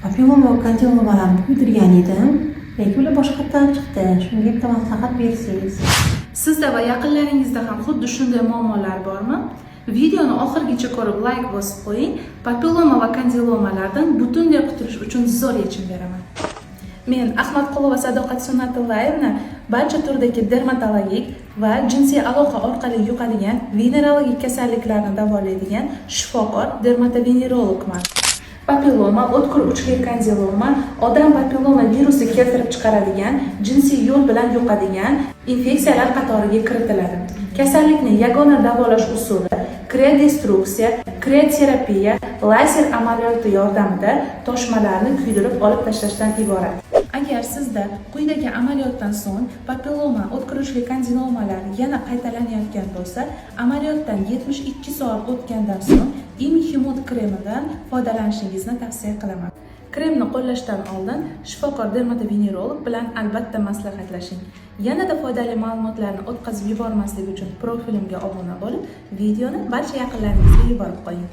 Papilloma, kondilomalarni kuydirgan edim, lekin ular boshqatdan chiqdi. Shunga bitta maslahat bersangiz. Sizda va yaqinlaringizda ham xuddi shunday muammolar bormi? Videoni oxirigacha ko'rib, layk bosib qo'ying. Papilloma va kondilomalardan butunlay qutulish uchun zo'r yechim beraman. Men, Ahmadqulova Sadoqat Sunnatullayevna, barcha turdagi dermatologik va jinsiy aloqa orqali yuqadigan venerologik kasalliklarni davolaydigan shifokor dermatovenerologman. Papilloma, o'tkir uchli kondiloma, odam papilloma virusi keltirib chiqaradigan, jinsiy yo'l bilan yuqadigan infeksiyalar qatoriga kiritiladi. Kasallikni yagona davolash usuli kriodestruksiya, krioterapiya, lazer amaliyoti yordamida toshmalarni kuydirib olib tashlashdan iborat. Agar sizda quyidagi amaliyotdan so'ng papilloma, o'tkir uchli kondilomalar yana qaytalanayotgan bo'lsa, amaliyotdan 72 soat o'tgandan so'ng Imiquimod kremidan foydalanishingizni tavsiya qilaman. Kremni qo'llashdan oldin shifokor dermatovenerolog bilan albatta maslahatlashing. Yanada foydali ma'lumotlarni o'tkazib yubormaslik uchun profilimga obuna bo'lib, videoni barcha yaqinlaringizga yuborib qo'ying.